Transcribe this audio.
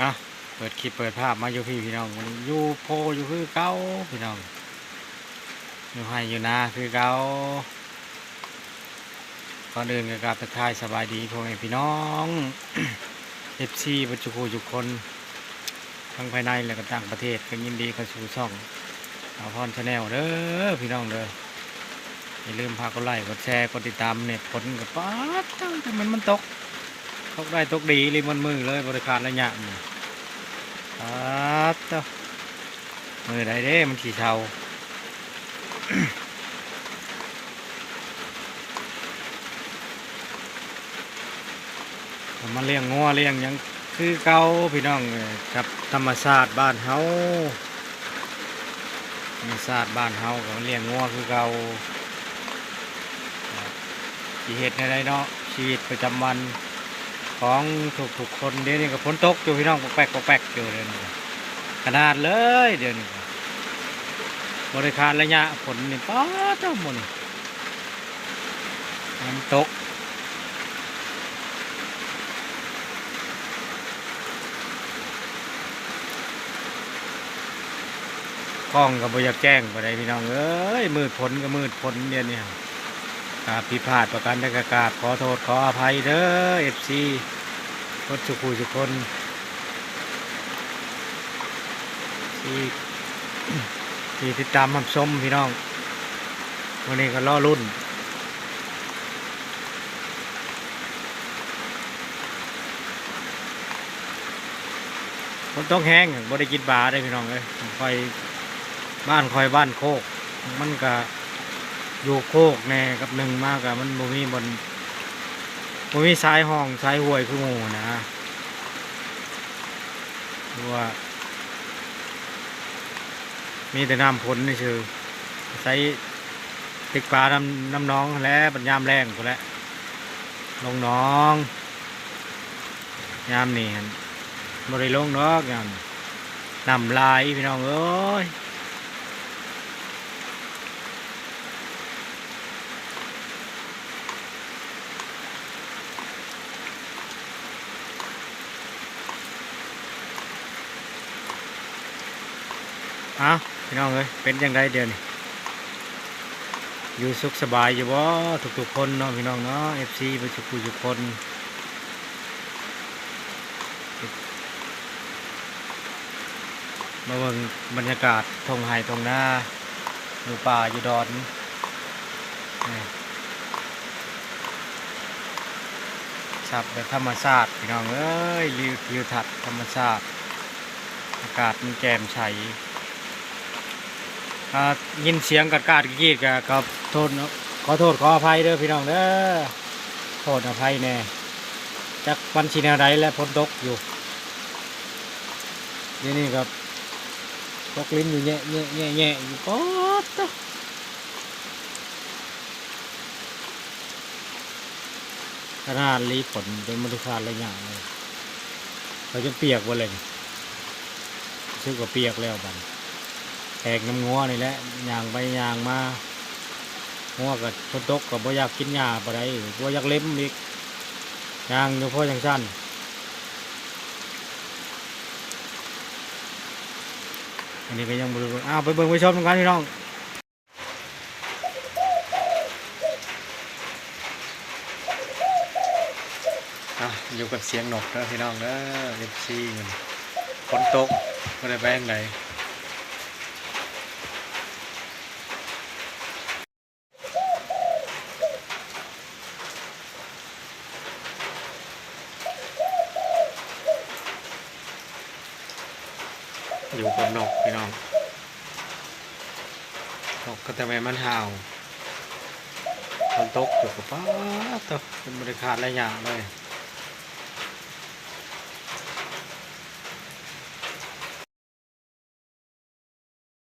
ອ່ະ ເປີດຄລິບເປີດພາບມາຢູ່ພີ້ພີ່ນ້ອງ ຢູ່ໂພຢູ່ຄືເກົ່າພີ່ນ້ອງ ຢູ່ໄຮ່ຢູ່ນາຄືເກົ່າ. ກ່ອນອື່ນກໍກາບທັກທາຍສະບາຍດີພໍ່ແມ່ພີ່ນ້ອງ ເອັຟຊີ ເບິດສູ່ຄູ່ສູ່ຄົນ ທັງພາຍໃນ ແລະ ກໍຕ່າງປະເທດ ກໍຍິນດີເຂົ້າສູ່ຊ່ອງ ສາວພອນ Channel ເດີພີ່ນ້ອງເດີ. ຢ່າລືມພາກົດໄລ້ກົດແຊກົດຕິດຕາມແດ່ ຝົນກໍປາດເຈົ້າ ຈັ່ງແມ່ນມັນຕົກ ຕົກໄດ້ຕົກດີອີ່ຫຼີໝົດມື້ເລີຍ ບໍ່ໄດ້ຂາດໄລຍະນີ້ ປາດເຈົ້າ ມື້ໃດເດ້ມັນຊິເຊົາ. ເອົາມາລ້ຽງງົວລ້ຽງຫຍັງຄືເກົ່າພີ່ນ້ອງເອີຍ ກັບທຳມະຊາດບ້ານເຮົາ ທຳມະຊາດບ້ານເຮົາກໍມາລ້ຽງງົວຄືເກົ່າ. ຊິເຮັດແນວໃດເນາະ ຊີວິດປະຈຳວັນຂອງທຸກໆຄົນ. ດຽວນີ້ກໍຝົນຕົກຢູ່ພີ່ນ້ອງ ປອກແປກ ປອກແປກຢູ່ ດຽວນີ້ກໍຂະໜາດເລີຍ ດຽວນີ້ກໍບໍ່ໄດ້ຂາດໄລຍະ ຝົນນີ້ ປາດເຈົ້າ ມື້ນີ້ ມັນຕົກ ກ້ອງກໍບໍ່ຢາກແຈ້ງປານໃດພີ່ນ້ອງເອີຍ ມືດຝົນກໍມືດຝົນ ດຽວນີ້ ຖ້າຜິດພາດປະການໃດກໍກາບຂໍໂທດຂໍອະໄພເດີ ເອັຟຊີ ເບິດສູ່ຄູ່ສູ່ຄົນ ທີ່ ທີ່ຕິດຕາມຮັບຊົມພີ່ນ້ອງ. ມື້ນີ້ກໍລໍລຸ້ນ ຝົນຕົກແຮງ ບໍ່ໄດ້ກິນປາເດ້ພີ່ນ້ອງເອີຍ. ຂ້ອຍ ບ້ານຂ້ອຍບ້ານໂຄກ ມັນກະຢູ່ໂຄກແດ່ ກັບໜຶ່ງມາກະມັນບໍ່ມີບ່ອນ ບໍ່ມີສາຍຮ່ອງສາຍຫ້ວຍຄືໝູ່ນະ ຫຼືວ່າ ມີແຕ່ນ້ຳຝົນຊື່ໆ ອາໄສຕຶກປານຳ ນຳໜອງຫັ້ນແຫຼະ ບັດຍາມແລ້ງພຸ້ນແຫຼະ ລົງໜອງ. ຍາມນີ້ຫັ້ນບໍ່ໄດ້ລົງດອກ ຍາມນີ້ນ້ຳຫຼາຍພີ່ນ້ອງເອີຍ. ເອົ້າ ພີ່ນ້ອງເອີຍ ເປັນຈັ່ງໃດດຽວນີ້ ຢູ່ສຸກສະບາຍຢູ່ບໍ່ທຸກໆຄົນເນາະ ພີ່ນ້ອງເນາະ ເອັຟຊີ ເບິດສູ່ຄູ່ສູ່ຄົນ. ມາເບິ່ງບັນຍາກາດທົ່ງໄຮ່ທົ່ງນາ ຢູ່ປ່າຢູ່ດອນ ນີ້ ສັບແບບທຳມະຊາດພີ່ນ້ອງເອີຍ ວິວ ທິວທັດທຳມະຊາດ ອາກາດມັນແຈ່ມໃສ. ຖ້າຍິນສຽງກາດໆກີດໆ ກໍ ກໍໂທດ ຂໍໂທດຂໍອະໄພເດີພີ່ນ້ອງເດີ ໂທດອະໄພແດ່. ຈັກມັນຊິແນວໃດແຫຼະ ຝົນຕົກຢູ່ ດຽວນີ້ກໍຕົກລິນຢູ່ແຍະໆໆໆຢູ່ ປາດໂທ້ ຂະໜາດລີ້ຝົນຈົນບໍ່ໄດ້ຂາດໄລຍະເລີຍ ເຂົາຈົນປຽກເບິດເລີຍ ຮູ້ສຶກວ່າປຽກແລ້ວບັດນີ້ ແຕກນຳງົວນີ້ແຫຼະ ຍ່າງໄປຍ່າງມາ ງົວກໍຝົນຕົກກໍບໍ່ຢາກກິນຫຍ້າປານໃດ ບໍ່ຢາກເລັມອີກ ຍ່າງຢູ່ພໍຈັ່ງຊັ້ນ. ອັນນີ້ກໍຍັງບໍ່ໄດ້ເບິ່ງ ອ້າວ ໄປເບິ່ງໄປຊົມນຳກັນພີ່ນ້ອງ. ອ່ະ ຢູ່ກັບສຽງນົກເດີພີ່ນ້ອງເດີ ເອັຟຊີ ມື້ນີ້ຝົນຕົກ ບໍ່ໄດ້ໄປທາງໃດ ຢູ່ກັບນົກພີ່ນ້ອງ. ນົກກໍແຕ່ແມ່ນມັນຫ່າວ ຝົນຕົກຢູ່ກໍປາດໂທ້ ມັນບໍ່ໄດ້ຂາດໄລຍະເລີຍ.